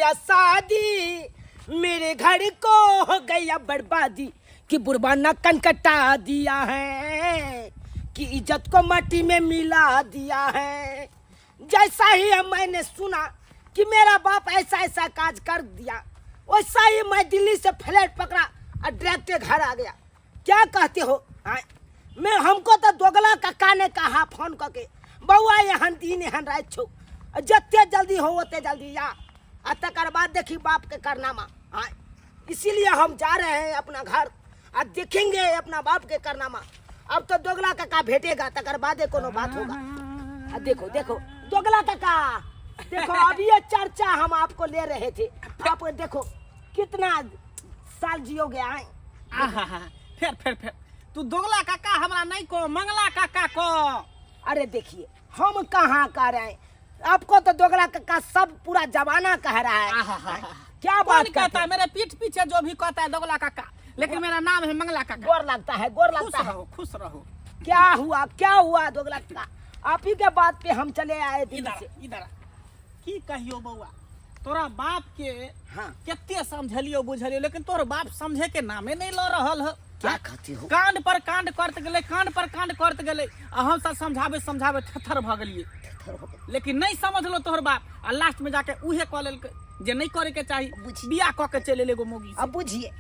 किया शादी, मेरे घर को हो गया बर्बादी, कि बुढ़वा न कनकटा दिया है, कि इज्जत को माटी में मिला दिया है। जैसा ही अब मैंने सुना कि मेरा बाप ऐसा ऐसा काज कर दिया, वैसा ही मैं दिल्ली से फ्लैट पकड़ा और डायरेक्ट घर आ गया। क्या कहते हो? आय, मैं हमको तो दोगला काका ने कहा फोन करके, बउआ एहन दिन एहन रात छौ, जते जल्दी हो ओते जल्दी आ, आ तकर बाद देखी बाप के करनामा। आय, इसीलिए हम जा रहे हैं अपना घर आ देखेंगे अपना बाप के करनामा। अब तो दोगला काका भेटेगा तकर बादे कोनो बात होगा। आ देखो देखो दोगला काका देखो, अब ये चर्चा हम आपको ले रहे थे, आप देखो कितना साल जियोगे। आए आहा, फेर फेर फेर तू दोगला काका हमरा नहीं को, मंगला काका को। अरे देखिए हम कहाँ कह रहे हैं, आपको तो दोगला काका सब पूरा जमाना कह रहा है। आहा। क्या कौन बात कहता कहते है हैं? मेरे पीठ पीछे जो भी कहता है दोगला काका, लेकिन मेरा नाम है मंगला काका। गोर लगता है, गोर खुश लगता है। रहो, खुश रहो। क्या हुआ, क्या हुआ दोगला काका? आप ही के बात पे हम चले आए दिल्ली इधर से। इधर की कहियो बउआ, तोरा बाप के कते समझलियो बुझलियो, लेकिन तोर बाप समझे के नामे नहीं ल रहल ह। क्या कहते हो? कांड पर कांड करत गेलै, कांड पर कांड करत गेलै, आ हम सब समझाबे समझाबे थेथर भऽ गेलियै, लेकिन नहीं समझलो तोहर बाप, आ लास्ट में जाके उहे कऽ लेलकै जे नहीं करे के चाही, बियाह कऽ के चलि एलै एगो मौगी से। अब बुझिए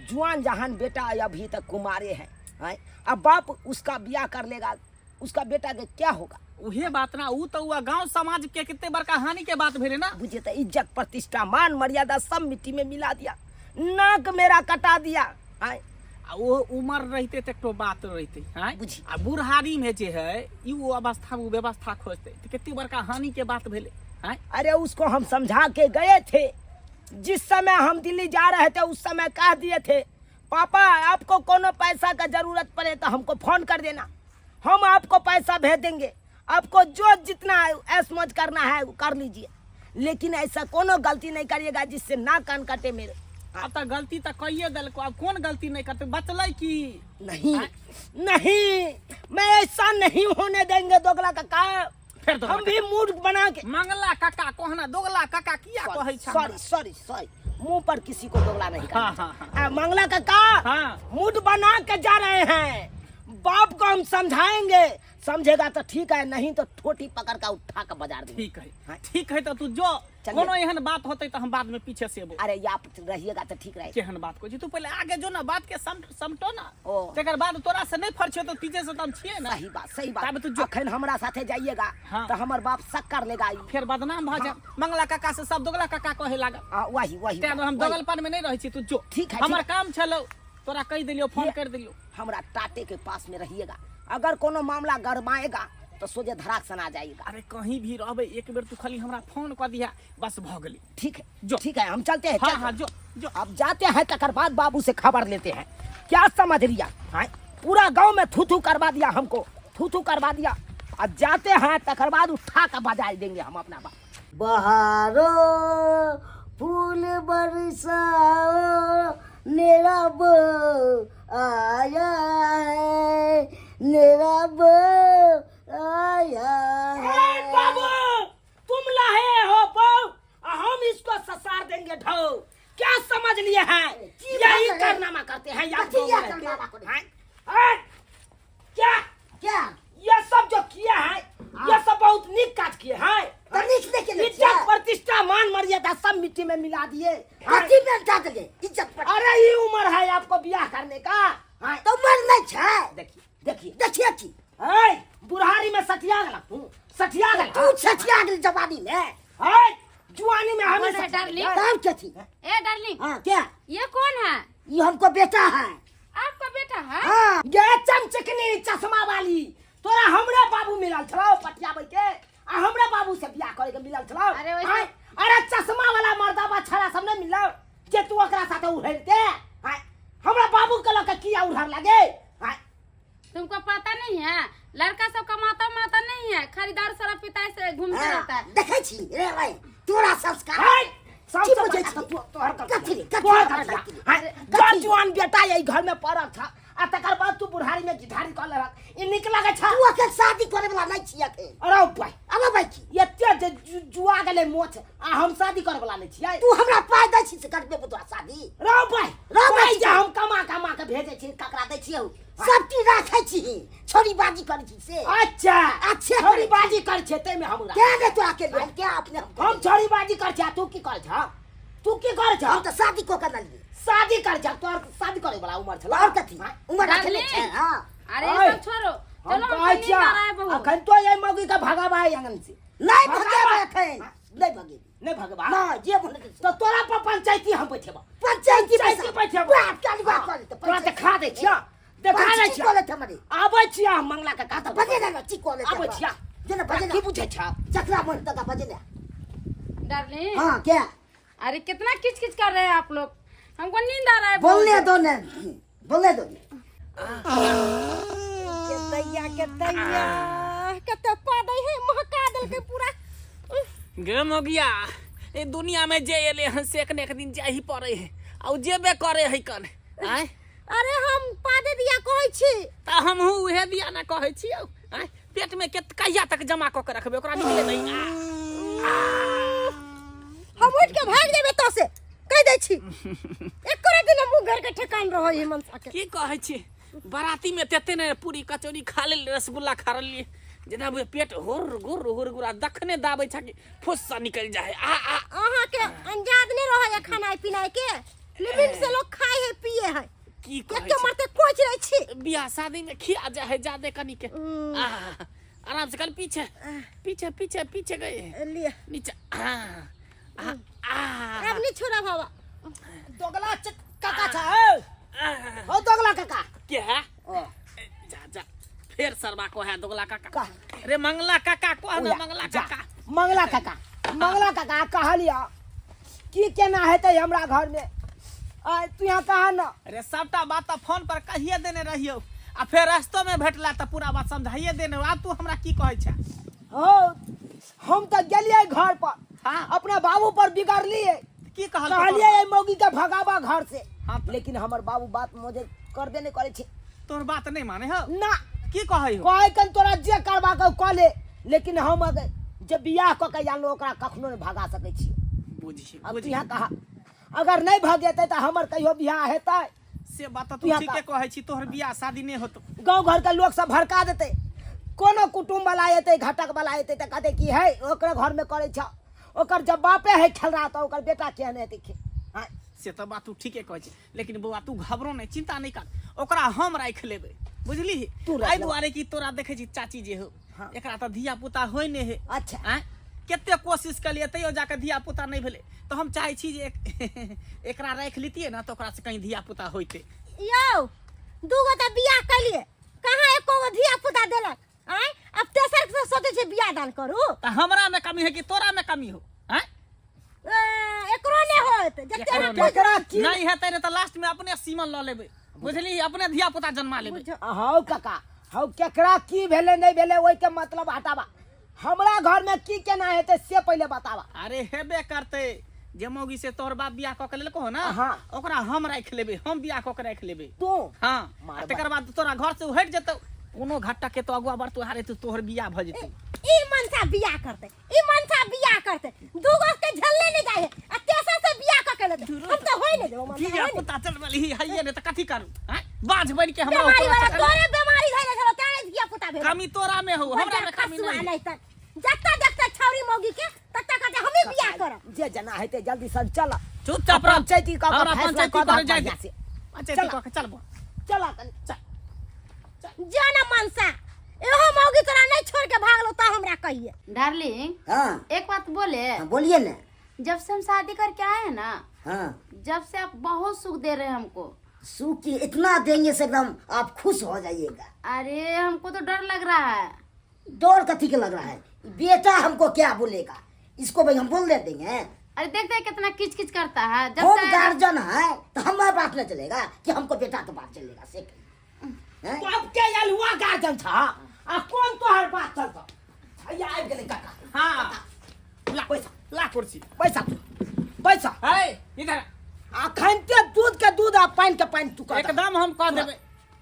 जुआन जहान बेटा अभी तक कुमारे हैं, हैं? अब बाप उसका बियाह कर लेगा, उसका बेटा के क्या होगा? उहे बात ना, ऊ तो हुआ गांव समाज के कितने बड़का हानि के बात भेले ना। बुझे तो इज्जत प्रतिष्ठा मान मर्यादा सब मिट्टी में मिला दिया, नाक मेरा कटा दिया, हैं? आ वो उम्र रहते तो एकटो बात रहते, हैं? बुझी। आ बुढ़ारी में जे है ई वो अवस्था में वो व्यवस्था खोजते तो कितनी बड़का हानि के बात भेले, हैं? अरे उसको हम समझा के गए थे, जिस समय हम दिल्ली जा रहे थे उस समय कह दिए थे, पापा आपको कोनो पैसा का जरूरत पड़े तो हमको फोन कर देना, हम आपको पैसा भेज देंगे, आपको जो जितना ऐश मौज करना है वो कर लीजिए, लेकिन ऐसा कोनो गलती नहीं करिएगा जिससे ना कान कटे मेरे। अब तो गलती तो कहिए देलको, अब कौन गलती नहीं करते, बचलै की? नहीं नहीं, मैं ऐसा नहीं होने देंगे दोगला काका। फेर दोगला हम भी मूड बना के मंगला काका कहना दोगला काका किया कहै छै? सॉरी सॉरी सॉरी, मुंह पर किसी को दोगला नहीं करना। हाँ, हाँ, हाँ। मंगला काका मूड बना के जा रहे हैं, बाप को हम समझाएंगे, समझेगा तो ठीक है, नहीं तो ठोटी पकड़ के उठा के बाजार देंगे। ठीक है, ठीक है, तो तू जो चलिए। कोनो एहन बात होते तो हम बाद में पीछे से एबो। अरे आप रहिएगा तो ठीक रहेगा। केहन बात कहै छी, तू पहिले आगे जो ना बात के समटो ना, ओ। तकर बाद तोरा से नहीं फरछियो तो पीछे से तो हम छियै ना। सही बात, सही बात। ताबे तू जो। अखन हमरा साथे जाइएगा तो हमर बाप शक कर लेगा। फेर बदनाम भऽ जाए, मंगला काका से सब दोगला काका कहे लागल। वही, वही तें बात, हम वही। दोगलपन में नहीं रहै छी, तू जो। ठीक है, हमर ठीक है। काम छलो, तोरा कहि देलियो, फोन कर देलियो। हमरा टाटे के पास में रहिएगा, अगर कोनो मामला गरमाएगा तो सोझे धड़ाक सना जाएगा। अरे कहीं भी रहबे एक बेर तू खाली हमरा फोन कर दिया, बस भ गेली। ठीक है, जो। ठीक है, हम चलते हैं, हाँ, चलते हाँ, हैं। जो, जो। अब जाते हैं तकर बाद बाबू से खबर लेते हैं। क्या समझ लिया? हाँ, पूरा गांव में थू थू करवा दिया हमको, थू थू करवा दिया। अब जाते हैं तकर बाद उठा कर बजा देंगे हम अपना बाप। बहारो फूल बरसाओ मेरा बो आया है, मेरा बो आया है। ए बाबू तुम लाए हो बो, हम इसको ससार देंगे ढो। क्या समझ लिए हैं? की यही बात है? कारनामा करते हैं यार कथी लोग या रहते हैं। कारनामा करते हैं? हैं? क्या? क्या? ये सब जो किया है, ये सब बहुत नीक काज किए हैं। तो नीक नहीं केने इज्जत छियै। प्रतिष्ठा मान मर्यादा सब मिट्टी में मिला दिए। कथी में मिला दिए? इज्जत प्रतिष्ठा। अरे ये उम्र है आपको ब्याह करने का। हाँ। तो उम्र नहीं छै। देखिए, देखिए। देखिए की। ऐ, बुढ़ारी में सठिया गेला तू, सठिया गेला। तू सठिया गेल जवानी में। ऐ, जुआनी में हमें कौन है सठिया डार्लिंग? गेल। तब के थी? ए डार्लिंग। हाँ, क्या? ये कौन है? ये हमको बेटा है। आपका बेटा है? हाँ। ये चमचकनी चश्मा वाली तोरा हमरे बाबू मिलल छलो पटियाबै के, आ हमरे बाबू से बियाह करे के मिलल छलो। अरे वैसे- आय, अरे चश्मा वाला मर्दाबा छड़ा सब नहीं मिलल जे तू ओकरा साथे उड़ेलते। आय, हमरा बाबू के लके किया उड़र लागे? आय। तुमको पता नहीं है लड़का सब कमाता माता नहीं है, खरीदार सारा पिता से घूमते हाँ, रहता है। देखै छी रे भाई तोरा संस्कार। आय, सब की से बुझै बड़का छी? तो तोहर गलती कथी रे, है। कथी तोहर रे, गलती कथी है। रे? आय, कथी? जवान बेटा यही घर में पड़ल था, आ तकर बाद तू बुढ़ारी में गिधारी कऽ लेलक, ई नीक लगै छ? तू अखन शादी करे वाला नहीं छी अखन। अरे भाई, अरे भाई की एते जे जुआ गेलै मोछ आ हम शादी करे वाला नहीं छियै। तू हमरा पाइ दै छी से करबे तोरा शादी। रौ भाई, रौ भाई, पाइ जे हम कमा कमा के भेजै छी, ककरा दै छियै? सब चीज राखै छी, छोरी बाजी करै छी से। अच्छा अच्छे छोरी करै छी। बाजी करै छियै ताहिमे हमरा के ने तोरा के लिए के अपने हम हम छोरी बाजी करै छियै आ तू की करै छह? तू की करै छह? हम तऽ शादी कऽ के लेलियै। शादी करै छह, तोहर शादी करे वाला उमर छल। और कथी उमर रखने डार्लिंग, छै? हां। अरे ओए, ये सब छोड़ो, हम चलो हमको कहै नींद छियै आ रहा है बहुत। अखन तो एहि मौगी के भगाबा आंगन से। नहीं भगाबा। भगेबै अखन, नहीं भगेबै। नहीं भगेबा? नहीं, जे बोले ते तो तोरा पर पंचायती हम बैठेबा। पंचायती पंचायती बैठेबा। बाप के अलगा कर लेते, तोरा देखा दै छियै, देखा दै पंचायती छियै। कऽ लेते हमरे। आबै छियै हम मंगला के तऽ बजे ने, की कऽ लेते आबै छियै। जे ने बजे की ने, बुझै छ? जकरा मन तकरा बजे ने। डार्लिंग। हाँ क्या? अरे कितना किच किच कर रहे हैं आप लोग, हमको नींद आ रहा है बहुत। बोलने दो ने, बोलने दो ने। के दैया, के दैया, कते पादै है, महका देलकै पूरा। गे मोगिया, ए दुनिया में जे एले हन से एक ने एक दिन जाही पड़े है आ उ जेबे करे है कन आय। अरे हम पादे दिया कहै छी। त हमहू उहे दिया ना कहै छी औ आय, पेट में के कहिया तक जमा क के रखबे, ओकरा निकले नहीं। हम उठ के भाग जेबे तो से कह दै छी, एको दिन मुंह घर के ठेकान रहै है मनसा के। की कहै छी, बराती में तेते ने पूरी कचौड़ी खा लेल, रसगुल्ला खा रहलिए, जेना बुझे पेट हुर गुर हुर गुर आ दखने दाबै छ कि फुस से निकल जाए। आ आ अहाँ के अंजाद नहीं रहे है खानाय पिनाय के, लिमिट से लोग खाए है पिए है। की कहै एके छी? मरते कोच रहे छी। बियाह शादी में खिया जाए है ज्यादा कनी के। आ आराम से कर, पीछे पीछे पीछे पीछे गए लिए नीचे। आ आ आ अब नहीं छोड़ा बाबा। दोगला काका छ, ए। हो दोगला काका। के है? ओ। जा जा फिर सरवा को है दोगला काका। का? रे मंगला काका को है ना, ओया, मंगला जा। काका। मंगला काका, मंगला काका कहलिया की केना हेतै हमरा घर में, आ तू यहाँ कहा न। अरे सबटा बात तऽ फोन पर कहिए देने रहियो आ फेर रस्तो में भेटला तऽ पूरा बात समझाइए देने, आब तू हमरा की कहै छै? हो हम तऽ गेलियै घर पर। हाँ। अपना बाबू पर बिगड़लियै। की कहल? कहलियै एहि मौगी के भगाबा घर से। हाँ तऽ। लेकिन हमर बाबू बात मुझे करबे नहि करै छै। तोहर बात नहीं माने हो? ना। की कहै हो? कहै कन तोरा जे करबाक हौ कऽ ले, लेकिन हम अगर जे बियाह कऽ के आनलहुँ ओकरा कखनो नहि भगा सकै छी। बुझी, अब तू बुझी। यहाँ कहा अगर नहीं भगेतै तऽ हमर कहियो बियाह हेतै? से बात तऽ तू यहाँ ठीके कहा। कहै छी, तोहर बियाह शादी नहीं होतो। गाँव घर के लोग सब भड़का देतै, कोनो कुटुम्ब वाला एतै, घटक वाला एतै तऽ कहतै कि है ओकरे घर में करै छ, ओकर जब बापे है खेलरा तऽ ओकर बेटा केहन हेतै हाँ। से तऽ बात तू ठीके कहै छी, लेकिन बौआ तू घबरो नहीं, चिंता नहीं कर, ओकरा हम राखि लेबै, बुझली? तू राखि एहि लेबै। दुआरे कि तोरा देखै छी चाची जे हो। हाँ। एकरा तऽ धिया पुता होइ नहि है। अच्छा। आँय, कते कोशिश कलियै तैयो जाके धिया पुता नहीं भेलै, तऽ हम चाहै छी जे एकरा राखि लितियै ने तऽ ओकरा से कहीं धिया पुता होइतै। यौ दूगो तऽ बियाह कलियै, कहाँ एको गो धिया पुता देलक? आँय, अब तेसर से सोचै छै बियाह दान करू। तऽ हमरा में कमी है कि तोरा में कमी हो? आँय? एकरो नहि होत जते एकरो अहाँ नहि। एकरा की नहीं हेतै ने तऽ लास्ट में अपने सीमन लऽ लेबै, बुझली? अपने धिया पुता जन्मा लेबै। हौ काका, हौ केकरा की भेलै नहि भेलै ओहिके मतलब हटाबा, हमरा घर में की केना हेतै से पहिले बताबा। अरे हेबे करतै, जे मौगी से तोहर बाप बियाह कऽ के लेलको हो ना, हाँ। ओकरा हम राखि लेबै, हम बियाह कऽ के राखि लेबै। तू? हाँ। मार आ तकर बाद तोरा घर से हटि जेतौ, कोनो घाटा के तो अगुआ बढ़तो हारे तो तोहर बियाह भऽ जेतौ। ई मनसा बियाह करतै, ई मनसा बियाह करतै, दूगो के झल्ले नहि जाइ है आ तेसर से बियाह कऽ के लेतै, हम तऽ होय नहि देबो मनसा, धिया होय नहि। पुता चल वाली हइये ने तऽ कथी करू? आँय, बाँझ बनि के हमरा बेमारी ऊपर वाला चढ़ल। तोरे बेमारी धैले छलो तें धिया पुता भेल। कमी तोरा में हो, हमरा में कमी खसुआ नहीं। नहीं त जत्ता देखता छौरी मौगी के तत्ता कहते हमें बियाह करब। जे जना हेतै जल्दी सन चल। चुपचाप रह। पंचायती कऽ के हमरा फैसला पंचायती कऽ दहक करे जाय बढ़िआँ दे। से। पंचायती चल। कऽ के चल बा। चल कनी। चल। जो ना मनसा, एहो मौगी तोरा नहीं छोड़ के भागलो ता हमरा कहिए। डार्लिंग। हाँ। एक बात बोले? हाँ, बोलिए ना। जब से हम शादी करके आए हैं ना, हाँ। जब से आप बहुत सुख दे रहे हैं हमको। सुख की इतना देंगे से एकदम आप खुश हो जाइएगा। अरे हमको तो डर लग रहा है। डर कथी के लग रहा है? बेटा हमको क्या बोलेगा, इसको भाई हम बोल दे देंगे। अरे देखते हैं कितना किच किच करता है। जब हम से गार्जियन है तो हमारा बात न चलेगा कि हमको बेटा के बात चलेगा से हैं? तो अब के अलुआ गार्जियन छा आ कोन तोहर बात चलतो? हैया आबि गेलै काका। हाँ। ला पैसा। ला कुर्सी। पैसा पैसा। है इधर। अखन ते दूध के दूध आ पानि के पानि तू कह दह। एकदम हम कह देबै।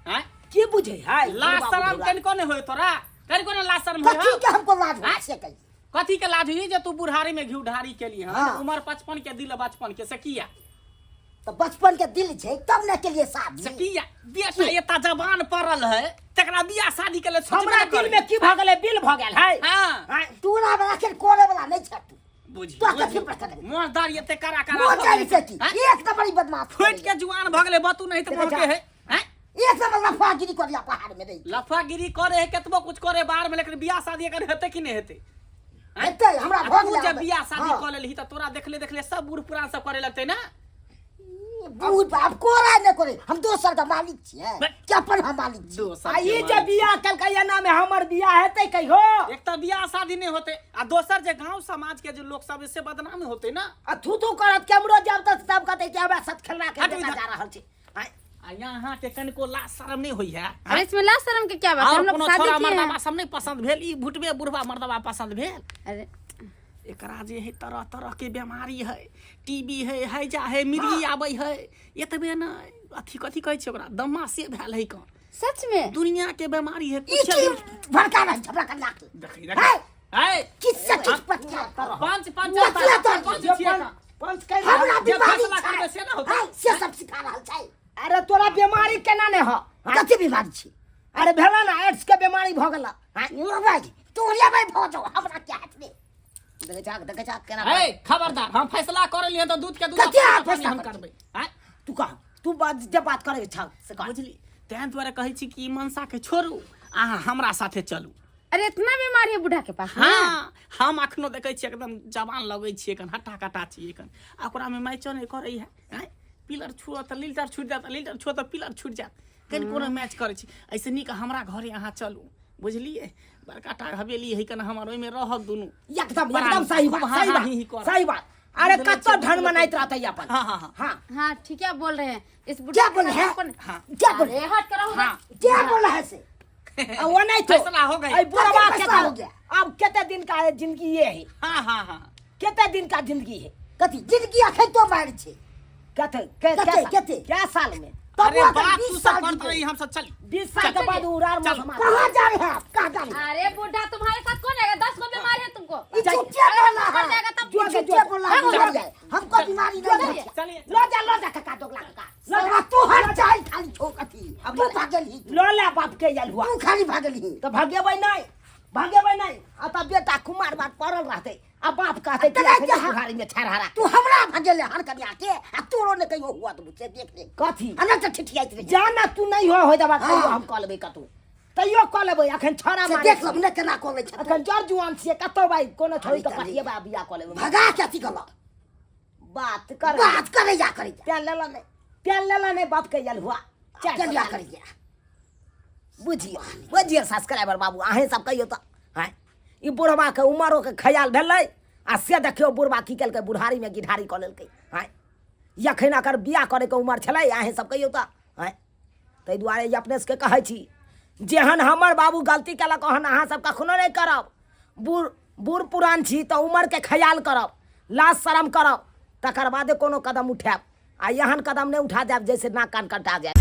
हैं की बुझे है लाज शरम कनिको नहि होय तोरा, कनिको ने लाज शरम होय कथी हौ? के हमको लाज आँय? हो से कही। कथी के लाज होई जे तू बुढ़ारी में घी ढारी केली हन? हाँ। उमर 55 के दिल बचपन के से किया? तो बचपन के दिल छै तब ने के लिए शादी। से किया बेटा एता जवान पड़ल है तकरा बियाह शादी के लिए सोचबे हमरा नहि दिल करै। में की भऽ गेलै, बिल भऽ गेल है। हाँ। आँय? तोरा वाला के कोरे वाला नहीं छै तू। बुझी तो कथी पर करे? मोजदार एते कड़ा कड़ा मोह भऽ जानि गेलै। से की आँय? एक नंबर ही बदमाश फुटि के जुआन भऽ गेलै, बतू नहीं तऽ देखै मोहके जा। है। आँय? एक नंबर लफागिरी करिया पहाड़ में रही। लफागिरी करे है, केतबो कुछ करे बाहर में, लेकिन बियाह शादी एकर हेतै कि नहि हेतै? आँय? हेतै, हमरा आ भऽ तू गेलै जे आब। बियाह शादी हाँ। कऽ लेलही तऽ तोरा देखले देखले सब बूढ़ पुरान सब करे लगतै ना। बूढ़ बाप कोरा नहि करे, हम दोसर के मालिक छियै बे। कि अपन हम मालिक छी? दोसर आ के ई जे मालिक। बियाह केलकै एना में हमर बियाह हेतै कहियो? एक तऽ बियाह शादी नहि होते आ दोसर जे गांव समाज के जे लोक सब से बदनाम होते ना। आ थू थू करत केमरो जाब तऽ सब कहतै कि हमरा साथ खेलना के हट बेटा इधर। जा रहल छै। आँय? आ यहाँ के कनिको लाज शरम नहीं होई है। अरे इसमें लाज शर्म के क्या बात है? और हम लोग कोनो शादी छोरा किए हैं। मर्दबा सब नहीं पसंद भेल, ई भुटबे बुढ़बा मर्दबा पसंद भेल। अरे एकरा जे है तरह तरह के बीमारी है, टीबी है, हैजा है, मिर्गी आबै है, एतबे न अथी कथी कहै छै ओकरा, दमा से भेल है कौन। सच में दुनिया के बीमारी है ई कुछ की भड़का रहल छै हमरा कन्या के? देखी है? देखी है किछ से किछ पतिया पंच पंच पतिया तर पंच जे छियै पंच का। पंच कहि हमरा जे बीमारी फैसला करबै छै से ने होतै। है, से सब सिखा रहल छै। अरे तोरा बीमारी केना ने ह? कथी बीमारी छै? अरे भेला ना एड्स के बीमारी भऽ गेल। भाई तू लेबै भऽ जाओ हमरा के हाथ में। देखै छाक, देखै छाक केना। ए खबरदार, हम फैसला करे लियै तऽ दूध के दूध कथी आ अहाँ पानी फैसला हम करै? करबै। आँय? तू कह, तू बात जे बात करे के छौ से कह। बुझली, तें दुआरे कहै छी कि ई मनसा के छोड़ू, अहाँ हमरा साथे चलू। अरे इतना बीमारी है बूढ़ा के पास ना? हाँ, हम अखनो देखै छियै एकदम जवान लगै छियै, कन हट्टा कट्टा छियै कन, आ ओकरामे मैचो नहि करै है। आँय? पिलर छुअत तऽ लील्टर छुटि जायत, लील्टर छुअत तऽ पिलर छुटि जायत, कनि कोनो मैच करै छी। एहिसँ नीक हमरा घरे अहाँ चलू, बुझलियै? बड़का टा हवेली है कन हमर, ओहिमे रहब दुनू। एकदम बड़ा एकदम सही खूब बात, हाँ सही हाँ ही ही बात, करब। सही बात। अरे बुझले कत्तो छै, ढन बुझले मनाइत रहतै अपन। हाँ, हाँ, हाँ। हाँ। हाँ ठीक है बोल रहे हैं इस बुढ़ा क्या के बोल रहे साथ हैं? हमको नहीं- हाँ। क्या बोल अरे हट करो उधर। हाँ। क्या बोल रहे हैं से? आ वो नहीं तो फैसला हो गया। ऐ बुढ़वा फैसला के हो गया। अब कितने दिन का है जिंदगी ये है? हाँ हाँ हाँ। कितने दिन का जिंदगी है? कथी जिंदगी अखन तो मार छै। कथे के कते, के कते? क्या साल में? तब अरे अखन बात 20 तू सब साल करत जीते। रही, हम सब चली। 20 साल के बाद उड़ार चल। मौसम कहाँ जा रहे हैं आप? कहाँ जा रहे हैं? अरे बूढ़ा तुम्हारे साथ कौन आएगा? 10 गो बीमारी है तुमको। ई झूठे बोला मर है। जाएगा तब। ई झूठे बोला है, बीमारी है। हमको बीमारी नहीं है। चलिए। लो जा, लो जा काका, दोगला काका। लो जा। साला तू हर जाई खाली छो कथी। अब तू लो- भागल ही। लो ले बाप के यल हुआ। तू खाली भागल ही। तो भागेबै नहीं, भागेबै नहीं। आ तब बेटा कुमार बात पड़ल रहते, आ बाप कहते कि तेरा अखन क्या? बुढ़ारी में छरहरा। तू हमरा भागल हर कन्या के, आ तोरो ने कहियो हुआ तो मुझसे देख ले। कथी? आ ना तऽ ठिठियाइत रही। जा ना तू नहीं हो होय दबा, हाँ। तैयो हम कऽ लेबै कतौ, तैयो कऽ लेबै। अखन छौड़ा से मारै देख छी। लब ने केना कऽ लै छै। अखन जर जुआन छियै, कतौ भाई कोनो छोड़ी के अरे पटिएबै आ बियाह कऽ लेबै। भगा के अथी कलक। बात कर, बात करे जा करे जा। तेल लेला नहीं, तेल लेला नहीं बाप के यल हुआ। चारि चल जा सौ करे जा। बुझियो, बुझियो सब्सक्राइबर बाबू, अहें सब कहियो तऽ आँय, ई बुढ़बा के उमरो के ख्याल भेलै आ से देखियो बुढ़बा की केलकै, बुढ़ारी में गिढ़ारी कऽ लेलकै। आँय, एखन एकर बियाह करैके उमर छलै, अहें सब कहियो तऽ आँय। ताहि दुआरे ई अपने सबके कहै छी, जेहन हमर बाबू गलती केलक ओहन अहाँ सब कखनो नहि करब। बूढ़ बूढ़ पुरान छी तऽ उमरके ख्याल करब, लाज शरम करब, तकर बादे कोनो कदम उठायब, आ एहन कदम नहि उठा देब जैसे नाक कान कटा जाय।